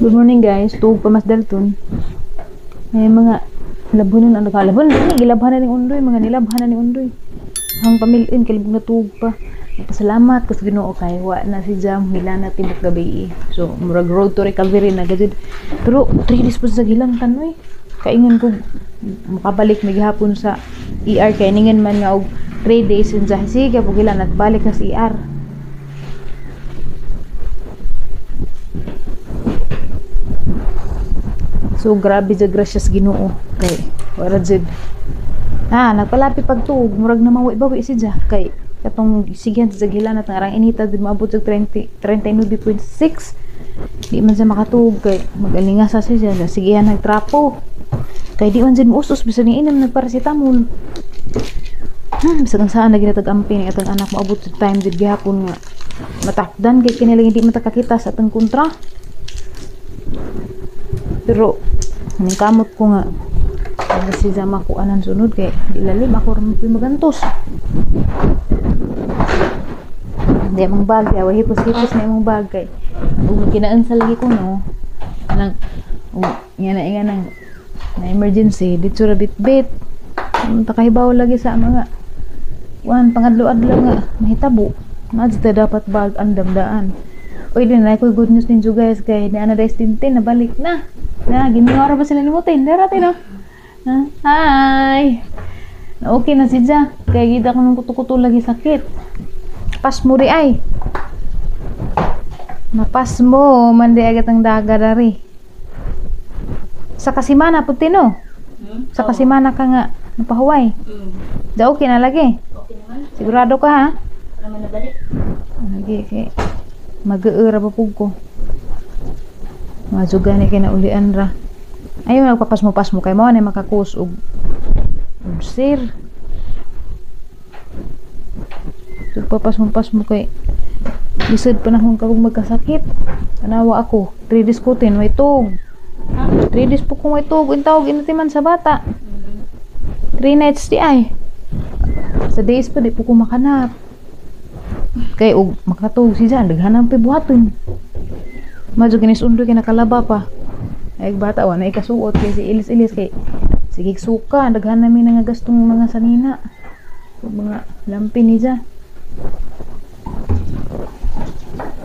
Good morning guys, tuog pa mas dalton. May mga labhonon ang nakalabhon, ni gilabhan na ning Undoy, mga nilabhan na ni Undoy. Ang pamilin kalibog na tuog pa. Pasalamat ko sa Ginoo kay wa na si Jam hila na tibok gabi. So murag road to recovery na gajud. Pero 3 days po sa gilang tanoy. Kaingon ko makabalik mi gihapon sa ER kay ningan man nga og 3 days in sa sige po gilan at balik na sa ER. So grabe jud gracias Ginoo kay wala jud. Ah, nagpalapi pagtuog murag na mawi-bawi si ja kay katong sigyan sa gilan at ngarang inita jud moabot og 39.6. Di man siya makatuog kay magalinga sa siya sigihan nagtrapo. Kay di man jud muusos bisan ni inom nagparacetamol. Bisan saan lagi natag amping atong anak moabot sa time jud gihapon nga matakdan kay kini lagi di man takakita sa atong kontra. Pero ning kamot ko nga si Zama ko anan sunod kay di lalim ako ra magantos. Hindi among bagay, wa hipos-hipos na imong bagay. Ug kinaan sa lagi ko no. Nang nga na nga nang na emergency didto ra bitbit. Takahibaw lagi sa mga kuan pangadlo-adlaw nga mahitabo. Naa dapat bag andam daan. Oy, din na ko good news ninyo guys kay naa na dai tintin nabalik na. Na ginuara ba sila nimutin? Dara no. Hi. Okay na si Ja. Kay gida ko nung kuto-kuto lagi sakit. Pasmo ri ay. Mapasmo man di agat ang daga dari. Sa kasimana puti no. Sa kasimana ka nga napahuway. Da okay na lagi. Okay naman. Sigurado ka ha? Naman nabalik. Lagi kay mag-uura pa pug ko. Madyo gani kay naulian ra. Ayaw nagpapasmo-pasmo kay mao na makakus og sir. Nagpapasmo-pasmo kay lisod panahon ka kung magkasakit. Tanawa ako, 3 days ko tin way tug. 3 days po kung way tug, intawog inatiman sa bata. 3 nights di ay. Sa days pa di po ko makanap. Kay og makatug si Jan, daghan ang pibuhaton. Madyo kinis Undoy kay nakalaba pa. Ay bata wa na ikasuot kay si ilis-ilis kay sige suka, daghan nami nga gastong mga sanina. Ug mga lampi ni Ja.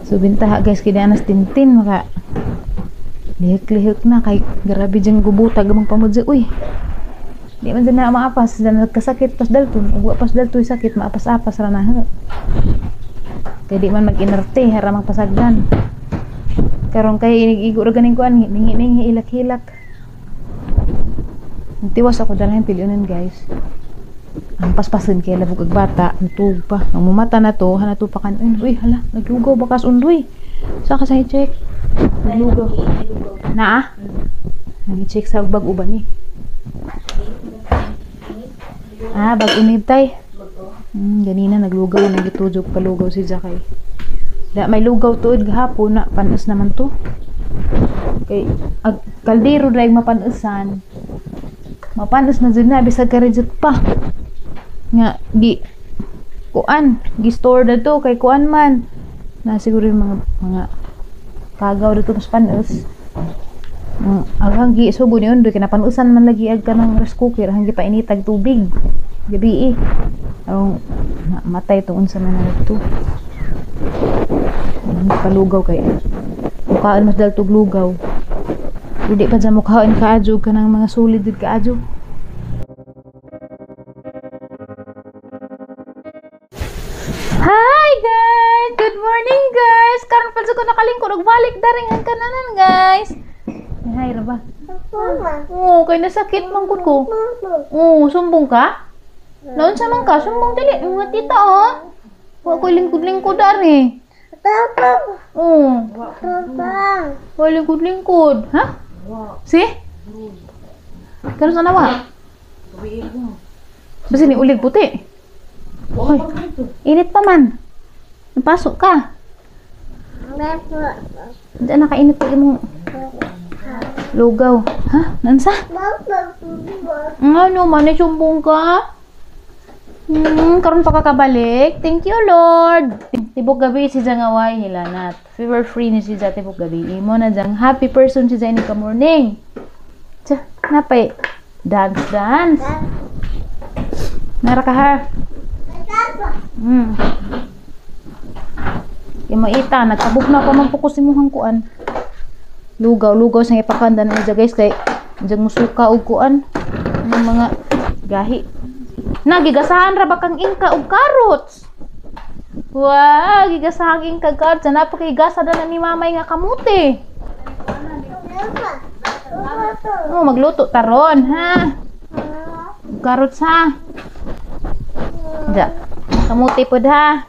So bintaha guys kay anas tintin maka lihik-lihik na kay grabe jang gubutag among pamudzi. Uy. Di man dyan na maapas, dyan nagkasakit pas dalton, ug wa pas daltoy sakit maapas-apas ra na. Kay di man mag-inerte, hara magpasagdan. Karon kay inig-igo ra ganing kuan, ningi-ningi hilak-hilak. Tiwas ako dalhin pilyonan guys. Ang paspasan kay labog ag bata, natug pa. Ang mumata na to, hana to pa kan. Uy, hala, naglugaw bakas Undoy. Sa ka sa i-check? Naglugaw. Naa? Nag-check sa bag uban ni. Ah, bag unib tay. Ganina naglugaw, nagitujog palugaw si Jakay. Da may lugaw tuod gahapon na panos naman to. Kay ag kaldero dai mapanosan. Mapanos na jud na bisag karejut pa. Nga gi kuan, gi store na to kay kuan man. Na siguro yung mga kagaw dito mas panos. Ang gi sugo ni Undoy kay napanusan man lagi ag kanang rice cooker hanggi painitag tubig. Gabi eh. Ang matay to unsa man na to. Palugaw kay mukhaan mas daltog lugaw. Hindi pa dyan mukhaan kaadyo ka ng mga solid did kaadyo. Hi guys! Good morning guys! Karon pa ko nakalingkod og balik daring ang kananan guys. Hi ra ba? Oo, kay nasakit man gud ko. Oo, sumbong ka? Naunsa man ka? Sumbong dili mga tita oh. Wa ko lingkod-lingkod ari. Oo. Wa lingkod-lingkod. Ha? Si? Karon sa nawa? Basta ni ulig puti. Uy, init pa man. Napasok ka. Diyan nakainit pa imong lugaw. Ha? Nansa? Ano man, sumbong ka? Karon pa kakabalik. Thank you, Lord. Tibok gabi si Jang away hilanat. Fever free ni si Jang tibok gabi. Imo na Jang happy person si Jang ka morning. Tsa, napay dance dance. Nara ka ha. Imo ita nagkabuk na pa man po ko si muhang kuan. Lugaw, lugaw sa ipakanda na niya guys kay diyan musuka og kuan ng mga gahi. Nagigasahan ra ba kang ingka og carrots? Wow, gigasahan ingka carrots. Napakigasa na ni mamay nga kamuti. Oh, magluto taron ha. Carrots ha. Da. Kamuti pod ha.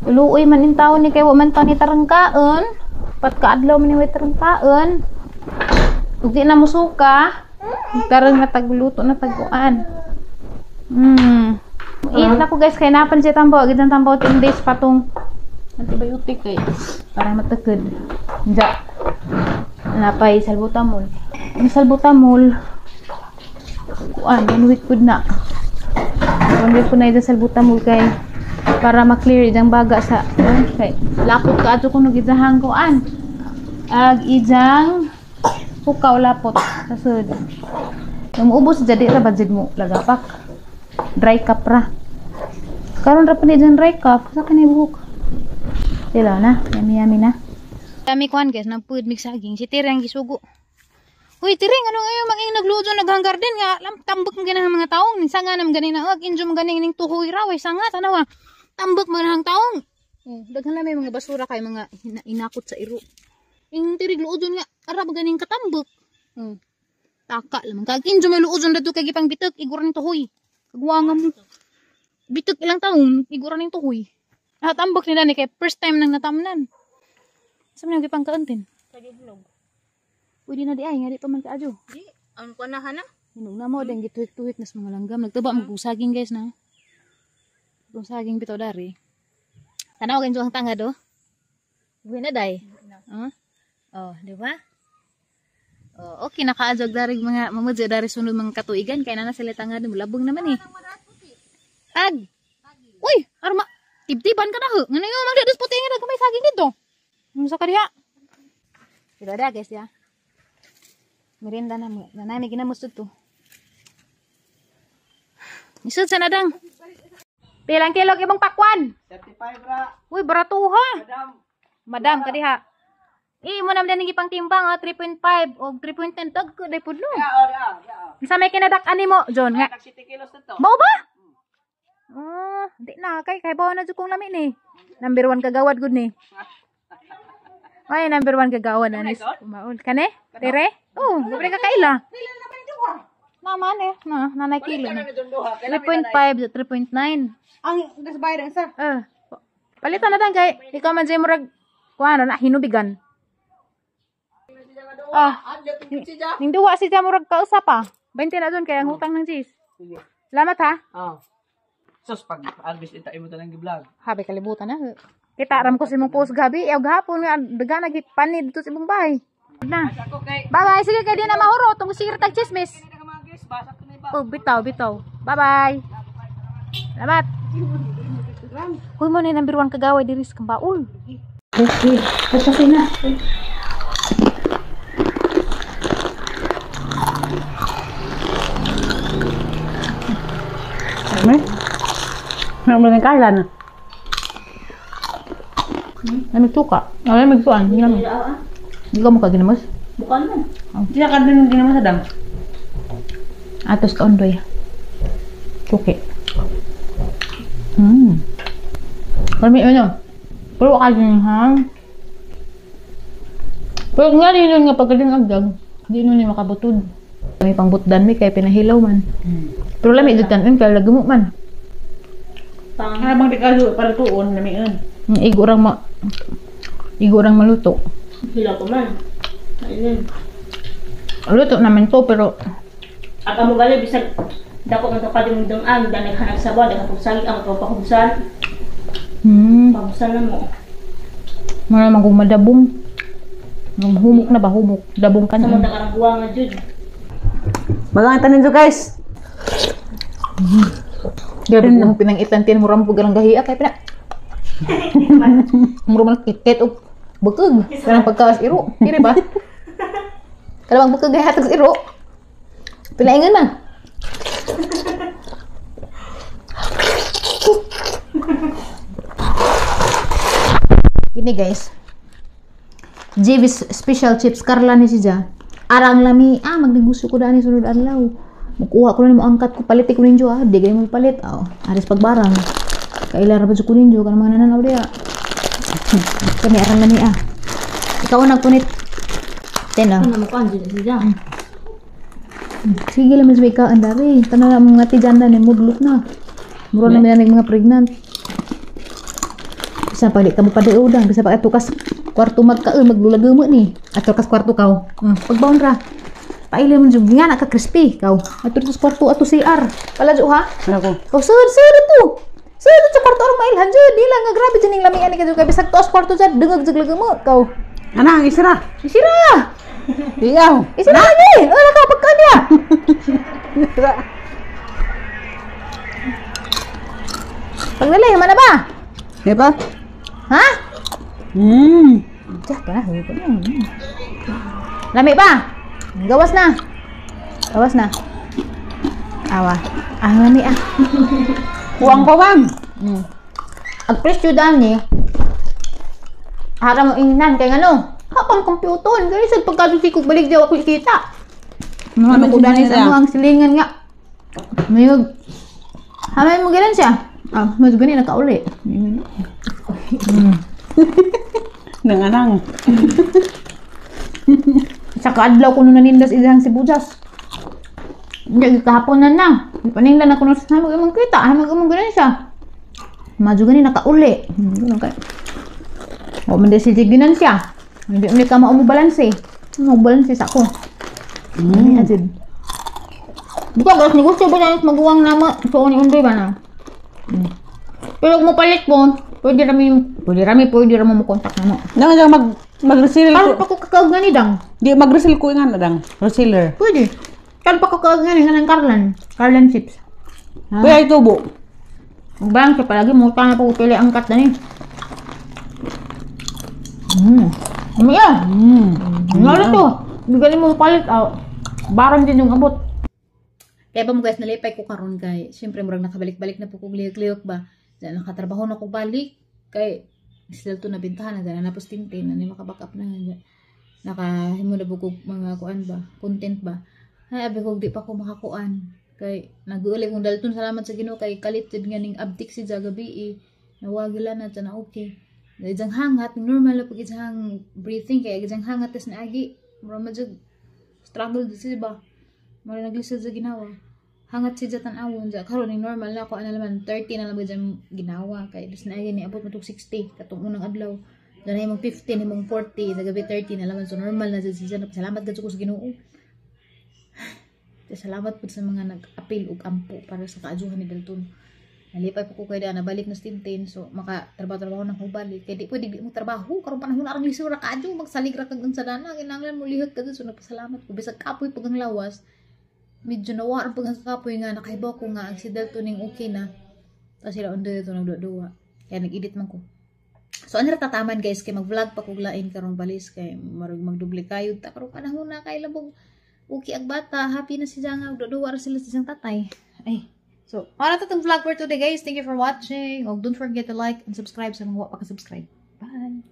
Uluoy man in taon ni kay wa man ta ni tarangkaon. Patkaadlaw man ni way tarangkaon. Ug di na musuka. Karang natagluto na taguan. Eat na ko guys kay napan siya tambaw, gid ang tambaw 10 days pa tong antibiotic kay para matakod. Ja. Napay salbutamol. Ang salbutamol kuan 1 week pud na. 1 week pud na ida salbutamol kay para ma-clear idang baga sa kay lapot ka adto kuno gidahang kuan. Ag idang pukaw lapot sa sud. Nung ubos jadi ra ba jud mo lagapak. Dry cup ra. Karon ra pa ni dyan dry cup sa kani buhok. Sila na, yummy yummy na. Dami kuan guys, nagpud mig saging si Tireng gisugo. Uy, Tireng, ano ngayon maging nagluto naghanggar din nga lam tambok man ganang mga taong sanga nam gani na ag injo man gani ning tuhoy ra way sanga tanawa. Tambok man ang taong. Oh, daghan na may mga basura kay mga inakot sa iro. Ing tirig luodon nga ara ba ganing katambok. Oh. Taka lamang kag injo may luodon dadto kay gipang bitek igura ning tuhoy. Kagwanga mo. Bitek ilang taon igura ning tuhoy. Ah, tambok nila ni kay first time nang natamnan. Sa man gipang kauntin? Sa gihinog. Pwede na di ay nga di pa man kaadyo. Di, ang kuanahan na. Hinog na mo dang gituhik-tuhik nas mga langgam. Nagtuba magusaging guys na. Kung saging bitaw dari. Tanaw kayo ang tanga do. Buhi na day. Huh? Oh, di ba? Oh, okay nakaadjog dari mga mamudyo dari sunod mga katuigan kay na sila tanga do labong naman eh. Ag. Uy, arma tibtiban ka na ho. Ngano yung magdados puti nga may saging dito. Unsa ka diha? Diba da guys ya. Merienda na nanay may ginamusod to. Isod sa nadang. Pilang kilo imong pakwan? 35 ra. Uy, barato ha. Madam. Madam kadiha. Eh, mo naman din gipang timbang 3.5 o 3.10 tag ko day pudlo. Ya, oh, ya, ya. Unsa may kinadak-an nimo, John nga? Nag 7 kilos na to. Mao ba? Oh, di na kay kay bawo na jud kong lami ni. Number 1 kagawad gud ni. Ay, number 1 kagawad anis. Umaol kane? Tere? Oh, gabre ka kaila. Naman eh, na nanay kilo na. 3.5 3.9. Ang gas bayad ang sa. Eh, palitan na dang kay ikaw man jay murag kuan na hinubigan. Ah, ning duwa si murag kausa pa. 20 na dun kay ang hutang ng cheese. Sige. Salamat ha. Ah. Sus pag arbis ita imo tanang gi-vlog. Habi kalibutan na. Kita ram ko sa imong post gabi, ew gahapon nga daga nagpanid dito sa imong bahay. Na. Ako kay Bye bye, sige kay di na mahuro tong sige tag chismis. ka mga guys, basak ko na iba. Oh, bitaw, bitaw. Bye bye. Salamat. Uy mo na number 1 kagaway diri sa Kambaul. Okay, kasi na. May. May mga kalan. Namig tuka. Ay, namig tuan. Namig. Hindi ka mukha ginamos. Bukan man. Di ka din ginamas sa dam. Atos ka ondoy. Tuki. Kami ano. Pero ka din ha. Pero nga din nun nga pagkaling agdag, di nun ni makabutod. May pangbutdan mi kay pinahilaw man. Pero lami jud tan kay lagumok man. Pang habang di ka para tuon lamian. Ang igo rang ma igo rang maluto. Hila ko man. Ayun. Luto naman to pero At amo gali bisag dako man kapad yung dangan da naghanap sa buwan nagkapugsan ang kapahubsan. Pahubsan na mo. Mara man kung madabong. Nung humok na ba humok? Dabong ka Sa na. mga karang buwa nga jud. Magang tanin jo guys. Grabe mo pinangitan tin mo rampog ang gahiya kay pina. Muro man kiket og bukog. Kanang pagkaas iro. Kiri ba? Kanang bukog gay hatag sa iro. Pinaingon man. Gini guys. JV's special chips Carla ni siya. Arang lami ah magnegosyo ko dani sunod adlaw. Mukuha ko na nimo angkat ko palit ko ninyo ah. Di gani mo palit aw. Aris pagbarang. Kaila ra ba jud ko ninyo kanang mga nananaw diya. Kani arang lami ah. Ikaw ang nagpunit. Ten ah. Ano mo kan siya. Sige lang mas may ka andari. Tanan na mga tijanda ni mudlok na. Mura na may mga pregnant. Bisa pa di ka mo padaudang, bisa pa ato kas kwarto magkaon maglulagamo ni. Ato kas kwarto kaw. Pagbaon ra. Paila man jud nga na ka crispy kaw. Ato sa kwarto ato CR. Pala jud ha. Ako. Kaw sud sud ato. Sud sa kwarto aron mailhan jud. Di lang nga grabe jud ning lami ani kadto kay bisag tuas kwarto jud dungag jud lagamo kaw. Ana, ang isra. Isira. Iyaw. Isira lagi. Ora ka pagkaon niya. Isra. Pagdali, mana ba? Di ba? Ha? Mm. Diya ka na. Lami pa. Gawas na. Gawas na. Awa. Ah, lami ah. Kuwang pa bang? Ang presyo dani, hara mo ingnan kay ngano. Kapang computer, kay sa pagkasusi ko balik diya ako kita. Ano ko dani sa ano ang silingan nga. Mayog. Hamay mo gilan siya. Ah, mas gani nakauli. Nanganang. Sa kaadlaw ko nung nanindas isang sibuyas. Hindi, kahaponan na. Paninglan ako nung hamag imong kita, hamag imong ganun siya. Madyo gani nakauli. Ganun kay. O man si ginan siya. Hindi mo ka maumubalanse. Maumubalanse sa ako. Ajid. Di ko gas negosyo ba na maguwang nama so ni undoy ba na. Pero kung mapalit mo, pwede rami mo kontak na mo. Nang dang mag mag-reseal Karon ko. pa ko kakaog nga ni dang. Di mag-reseal ko nga na dang. Resealer. Pwede. Karon pa ko kakaog nga ni nga ng Carlan. Carlan chips. Ha? Kuya itubo. Bang, siya palagi mo na po pili ang kat na ni. Ano yan? Ano to? Hindi mo palit. Ah, barang din yung abot. Kaya ba mo guys, nalipay ko karon kay syempre murag nakabalik-balik na po kog lihok-lihok ba. Diyan nakatrabaho na ko balik kay still to nabentahan na dyan na tintin na ni maka-back up na nga. Nakahimo na po kog mga kuan ba, content ba. Ay abi kog di pa ko makakuan kay nag-uuli kong dalton salamat sa Ginoo kay kalit jud nga ning abtik si gabi eh. Nawagila na na okay. Dahil hangat normal na pag isang breathing kay isang hangat tas naagi mura man jud struggle jud siya ba. Mura naglisod sa ginawa. Hangat siya tan-awon ja karon ning normal na ako ana naman 30 na lang jud ginawa kay dus naagi ni abot mo tog 60 katong unang adlaw. Dahil imong 15 imong 40 sa gabi 30 na lang so normal na jud siya. Salamat gud ko sa Ginoo. Salamat pud sa mga nag-apil og ampo para sa kaadyuhan ni Dalton. Nalipay po ko kay daan nabalik na sa tintin so makatrabaho-trabaho na ko balik kay di pwede di mo trabaho karon panahon arang lisod ra kaadyo magsalig ra kag unsa dana kinahanglan mo lihok ka so nagpasalamat ko bisag kapoy pag ang lawas medyo nawa ang pag kapoy nga nakahibaw ko nga ang si Dalton ning okay na tapos sila undoy to nagduwa-duwa kaya nag-edit man ko. So ano ra tataman guys kay mag-vlog pa kog lain karong balis kay marug magdoble kayod ta karon panahon na kay labog okay ang bata happy na siya nga duwa ra sila sa isang tatay. Ay. So, para to tong vlog for today guys. Thank you for watching. Og don't forget to like and subscribe sa mga wa pa ka-subscribe. Bye!